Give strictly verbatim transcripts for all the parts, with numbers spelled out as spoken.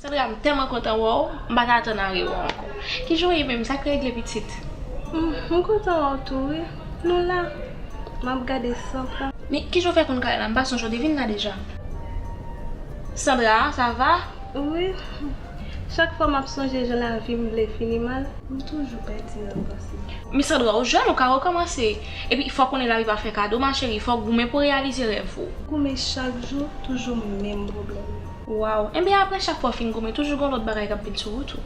Sandra, m tèlman kontan wè w, m pa t atann a rewè w ankò. Kijan w ye menm? Sa k regle pitit? Mm, m kontan wè w tou, wi. Nou la. M ap gade Sandra. Men kijan w fè konn kay la? M pa sonje w te vin la deja. Sandra, ça va? Wi. Chak fwa m ap sonje jan lavi m vle fini mal, m toujou pèdi nan panse. Men Sandra, ou jèn, ou ka rekòmanse. Epi, fò w konnen lavi pa fè kado, ma chérie. Fò w goumen pou w reyalize rèv ou. Goumen chak jou, toujou menm pwoblèm yo. Waw. Enben, apre chak fwa w fin goumen, toujou gen lòt bagay k ap vin sou wout ou.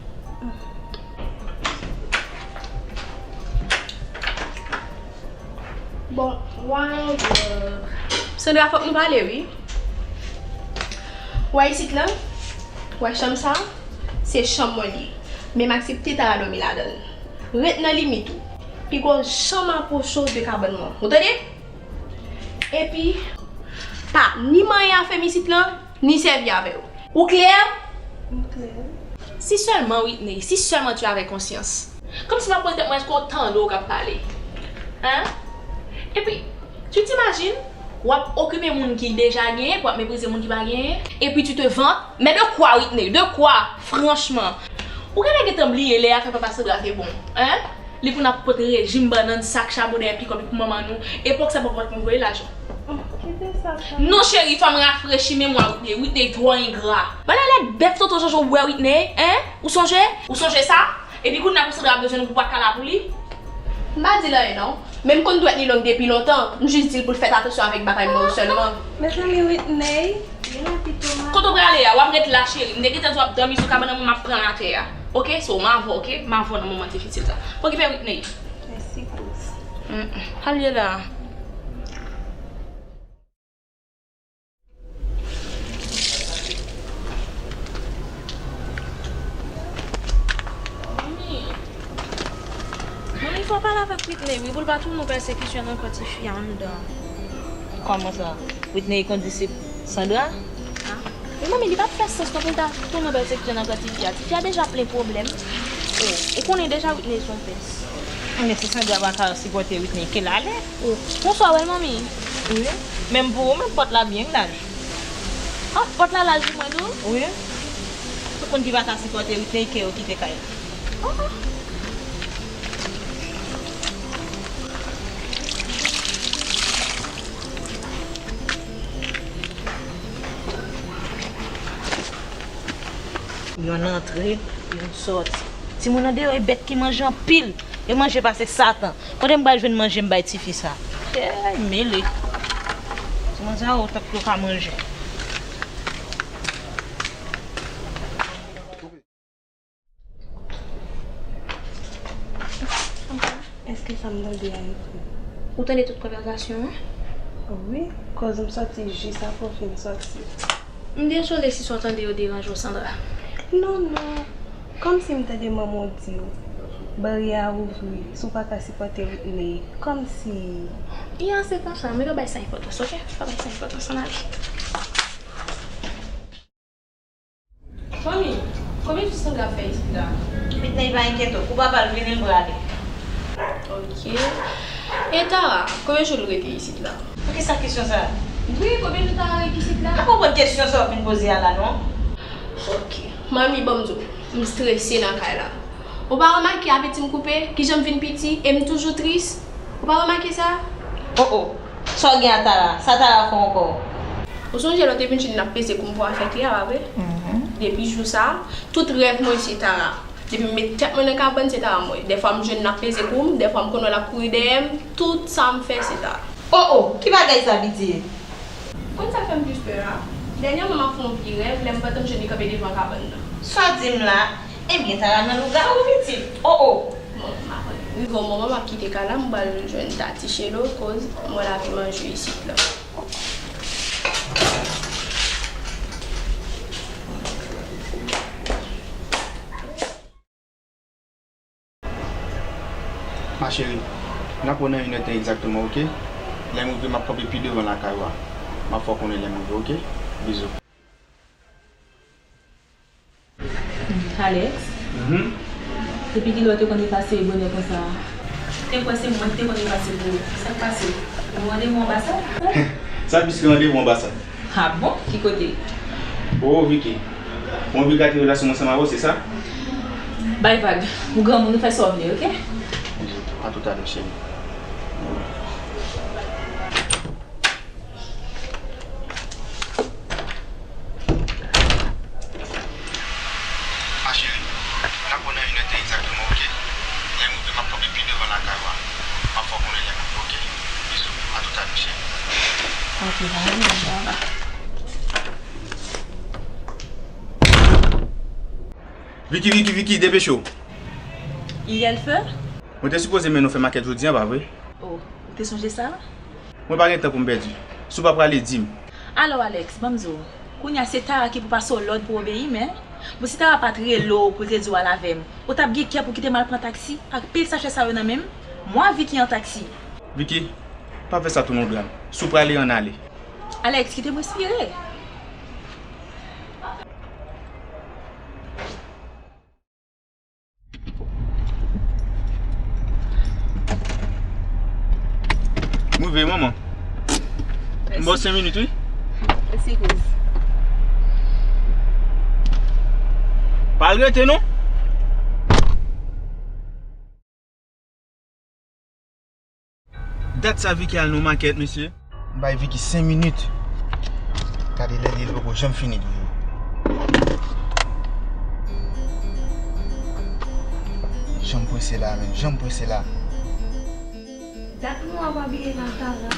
Bon, why, euh, Sandra, fòk nou pale, wi. Wè isit lan, wè chanm sa, se chanm mwen li ye. Men m aksepte Tara dòmi ladan l. Ret nan limit ou. Piga w janm apwoche w de kabann mwen. Ou tande? Epi, pa ni manyen afè m isit lan, ni sèvi avè w. Ou klè? M klè. Si sèlman, Whitney, si sèlman tu avais conscience. Kòmsi m ap poze tèt mwen, èske w tande w k ap pale? Hein? Epi, tu t'imagines, w ap okipe moun ki deja genyen, pou w ap meprize moun ki pa genyen? Epi tu te vantes? Mais de quoi, Whitney? De quoi? Franchman. Ou genlè gentan bliye lè afè papa Sandra te bon, hein? Li konn ap pot rejim bannann, sak chabon dèyè pikòp li pou manman nou. Epòk sa papa t konn voye lajan. Oh, kite sa, sa. Non, cheri, fò m rafrechi memwa Whitney. Whitney twò engra. Malè lèd bèf tonton Jojo ou wè Whitney, hein? Ou sonje? Ou sonje sa? Epi kounye a pou Sandra ap bezwen nou pou pa ka la pou li? M pa di l anyen non. Men m konn dwèt li long depi lontan. M jis di l pou l fè atansyon avèk bagay mwen yo sèlman. Mezanmi, Whitney. Kote w prale a? W ap ret la, cheri. M te gentan di w ap dòmi sou kabann nan, mwen m ap pran atè a. Oke? So, m avè w, oke? M avè w nan moman difisil sa. Okipe Whitney. Mèsi, Kous. Mm, mm. Al ye la. Manmi, manmi, fò w pale avèk Whitney, wi, pou l pa tounen yon pèsekisyon nan kò tifi a anndan. Kòman sa? Whitney konn disip Sandra? Ah. Men manmi, li p ap fè sans non pou l ta tounen yon pèsekisyon nan kò tifi a. Tifi a deja plen pwoblèm. Oh, ou konnen deja Whitney se yon pès. Men si Sandra pa ka sipòte Whitney, ke l ale. Oh, bonswa, bèl manmi. Wi. Menm pou ou menm, pòt la byen laj. Ah, pòt la laj pou mwen tou? Wi. Tout moun ki pa ka sipòte Whitney, ke yo kite kay la. Oh, oh. Yonn antre, yonn sòti. Timoun andeyò e bèt ki manje anpil. Yo manje pase Satan. Kote m pral jwenn manje m bay tifi sa? Ey, mele. Timoun sa yo tank yo ka manje. Èske sa m tande a yo vre? Ou tande tout konvèsasyon an? Wi, koz m sòti jis apre w fin sòti. M dezole si sa w tande yo deranje w, Sandra. Non, non. Kòmsi m tande manman w di w, baryè a ouvri, si w pa ka sipòte Whitney. Kòmsi. Ya, se konsa, men pa bay sa enpòtans, oke? Pa bay sa enpòtans, ann ale. Fanmi, konbyen jou Sandra fè isit la? Whitney, pa enkyete w, kou papa l vini, l prale. Ok. E Tara, konbyen jou l rete isit la? Poukisa kesyon sa a? Wi, konbyen jou Tara rete isit la? M pa konprann kesyon sa w fin poze a la, non. Ok. Manmi, ban m di w, m strese nan kay la. Ou pa remake apeti m koupe, kijan m vin piti, e m toujou tris? Ou pa remake sa? Oh, oh. Sa w gen a Tara? Sa Tara fè w ankò? Ou sonje lè w te vin jwenn n ap peze kou m pou afè kle a, pa vre? Mhm. Depi jou sa a, tout rèv mwen se Tara. Depi m met tèt mwen nan kabann, se Tara m wè. Dèfwa m jwenn n ap peze kou m, dèfwa m konn wè l ap kouri dèyè m, tout sa m fè, se Tara. Oh, oh, ki bagay sa, piti? Konn sa k fè m plis pè a? Dènyèman, m ap fè yon vye rèv, lè m pantan m jwenn li kanpe devan kabann nan. Sa w di m la? Ebyen, Tara nan lougawou, pitit. Oh, oh! Bon, m ap rive yon moman, m ap kite kay la, m pral jwenn Tati Chelo, koz m wè l ap manje isit la. Ma chérie, n ap wè w nan inèdtan egzakteman, oke? Lè m rive, m ap kanpe pi devan lakay ou a. M ap fè w konnen lè m rive, oke? Bizou. Alex, mhm, depi kilè w te konn efase bonè konsa? M te kwè se mwen ki te konn efase pou ou. Sa k pase? Ou gen randevou anbasad? Sa plis ke randevou anbasad. Ah bon? Ki kote? Oh, Vicky. Ou anvi gate relasyon m ansanm avè w, se sa? Bay vag. Ou granmoun, ou fè sa w vle, oke? A toutalè, cheri. Ma chérie, n ap wè nan inèdtan egzakteman, oke? Lè m rive, m ap kanpe pi devan lakay ou a. M ap fè w konnen lè m rive, oke? Bizou, a toutalè, cheri. Ok, bye, bye. Vicky, Vicky, Vicky, depeche w. Iyèl fè? Mwen te sipoze mennen w fè makèt jodi a, pa vre? Oh, ou te sonje sa? Mwen pa gen tan pou m pèdi. Si w pa prale, di m. Alò, Alex, ban m di w, kounye a se Tara ki pou pase w lòd pou w obeyi, men, bon, si Tara pa t rele w pou l te di w al avè m, ou t ap gen kè pou kite m al pran taksi ak pil sachè sa yo nan men m? Mwa Vicky an taksi. Vicky, pa fè sa tounen w dram. Si w prale, ann ale. Alex, kite m respire. M rive, manman. M ba w senk minit, wi. Mèsi, kouz. Pa al rete, non. Dat sa Vicky al nan makèt, mesye. M bay Vicky senk minit. Gade lè li ye, li poko janm fini toujou. Jan m prese la, menm, jan m prese la. Dat mwa w ap abiye la, Tara.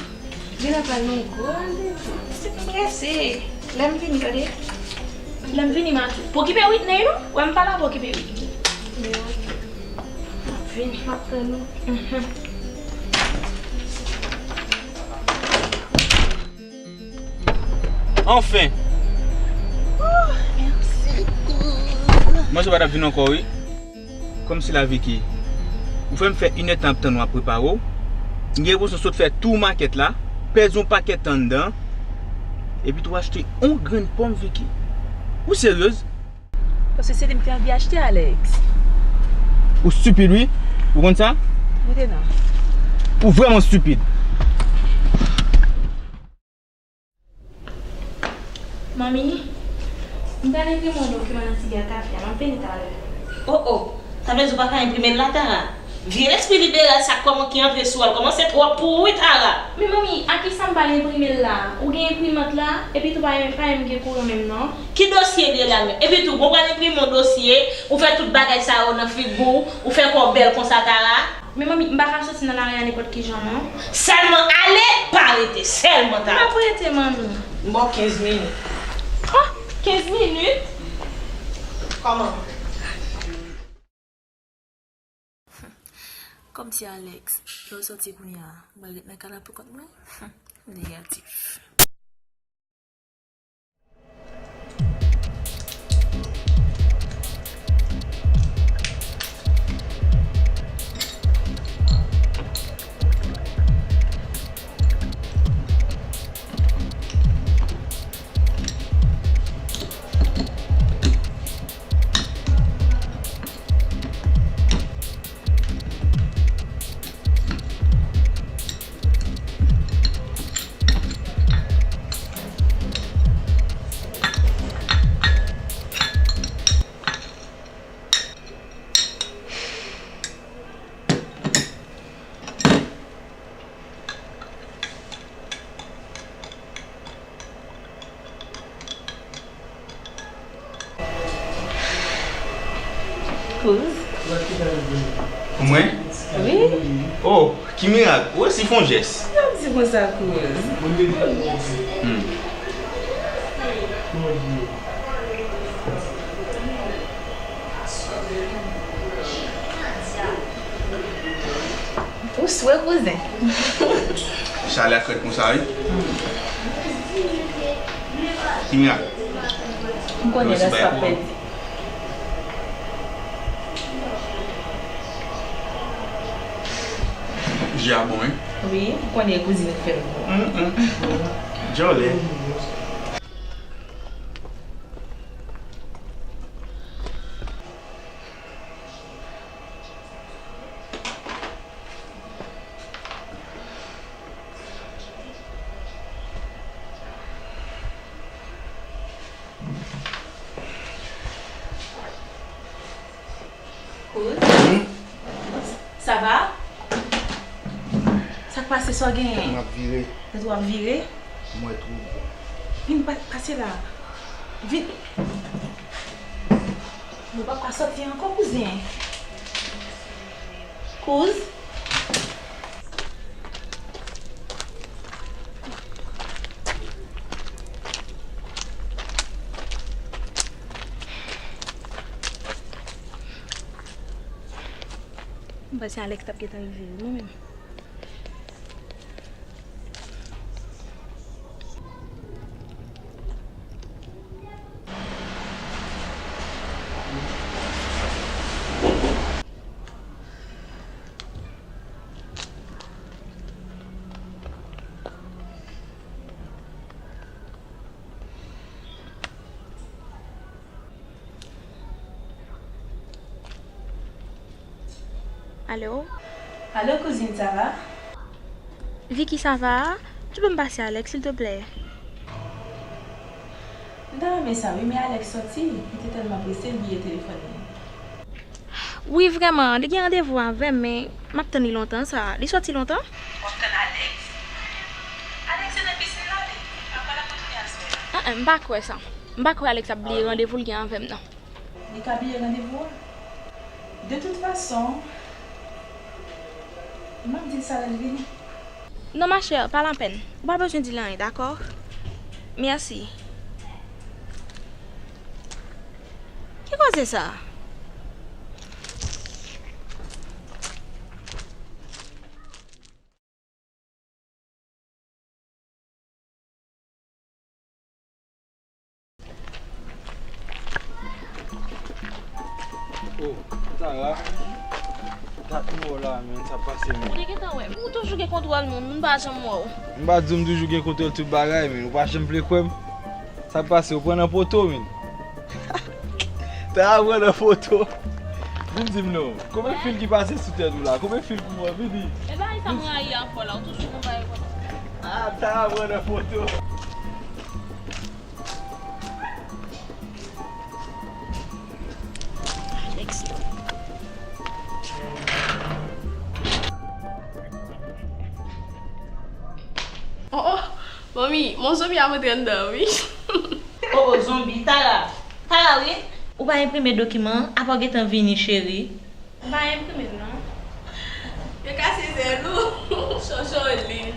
Genlè pral gen yon gwo randevou. Se pa kè se. Lè m vini, tande. Lè m vini, m a tou. Pou okipe Whitney, non? Wè m pa la pou okipe Whitney. M ap vini, m ap tann ou. Mhm. Anfen! Oh, mèsi, kouz. Manje pa t ap vin ankò, wi. Kòmsi la, Vicky, ou fè m fè inèdtan ap tann w ap prepare w. M gen enpresyon sot fè tou makèt la, pèdi yon pakèt anndan, epi tou achte yon grenn pòm, Vicky. Ou seryez? Paske se li m te anvi achte, Alex. Ou stipid, wi. Ou konn sa? Rete non. Ou vrèman stipid. Manmi, m t al enprime yon dokiman nan Ti Gatafe a, m ap vini talè. O, o, sa vle di w pa ka enprime l la, Tara? Vye lespri liberal sa kòman ki antre sou w, l kòmanse twòp pou ou, wi, Tara. Men manmi, a kisa m pral enprime l la? Ou gen enprimant la, epi tou pa, pa menm gen kouran menm non. Ki dosye l ye la menm? Epi tou, bon, w pral enprime yon dosye, ou fè tout bagay sa yo nan figi w, ou fè kò w bèl konsa, Tara. Men manmi, m pa ka soti nan lari a nenpòt ki jan non. Sèlman ale, pa rete. Sèlman, Tara. M ap rete, manmi. M ba w kenz minit. Oh, kenz minit? Kòman? Kòmsi Alex, lè w sòti kounye a, m pral ret nan kay la poukont mwen? Negatif. Kouz? Mwen? Wi. Oh, ki mirak! Ou resi fè yon jès. Sa w di konsa, kouz? Hmm. Ou swe, kouzen. Chalè a fèt konsa, wi. Kimia. M konnen lè sa pa pèdi. Je a bon, wi. Wi, m konnen kouzin fè l bon. Mm, mm. Djòlè. Kouz? Hmm? Sa va? Sa k pase, sa w genyen? M ap vire. Tèt w ap vire? M wè twou. Vin pa-, pase la. Vin. Nou p ap ka sòti ankò, kouzen. Kouz? M panse Alex t ap gentan rive wi, mwen menm. Alo? Alo, kouzin, sa va? Vicky, sa va? Tu peux me passer Alex, s'il te plaît? M ta renmen sa wi, men Alex sòti. Li te tèlman prese, l bliye telefòn li. Wi, vrèman, li gen randevou avè m, men m ap tann li lontan sa. Li sòti lontan? W ap tann Alex? Alex se nan pisin la, li. Papa l ap retounen aswè a. An, an, m pa kwè sa. M pa kwè Alex ap bliye randevou l gen avè m nan. Li ka bliye randevou a? De tout fason, m ap di l sa lè l vini. Non, ma chère, pa lapèn. Ou pa bezwen di l anyen, dakò? Mèsi. Ki koze sa? Oh, Tara, dat m wè w la, men, sa pase, men. Ou te gentan wè m. Ou toujou gen kontwòl moun, moun pa janm wè w. M pa di w m toujou gen kontwòl tout bagay, men ou pa janm vle kwè m. Sa k pase, ou pran nan poto, men. Tara pran nan poto. Vin di m non. Konbyen fil ki pase sou tèt ou la? Konbyen fil pou mwen? Vini. E bagay sa m rayi avè w la, ou toujou gon bagay konsa. Ah, Tara pran nan poto. Alex. Oh, oh, manmi, mon zonbi ap antre anndan, wi. Oh, oh, zonbi, Tara. Tara, wi. Ou pa enprime dokiman an, apa w gentan vini, cheri? M pa enprime l, non. Yo kase zèl ou, Chocholin.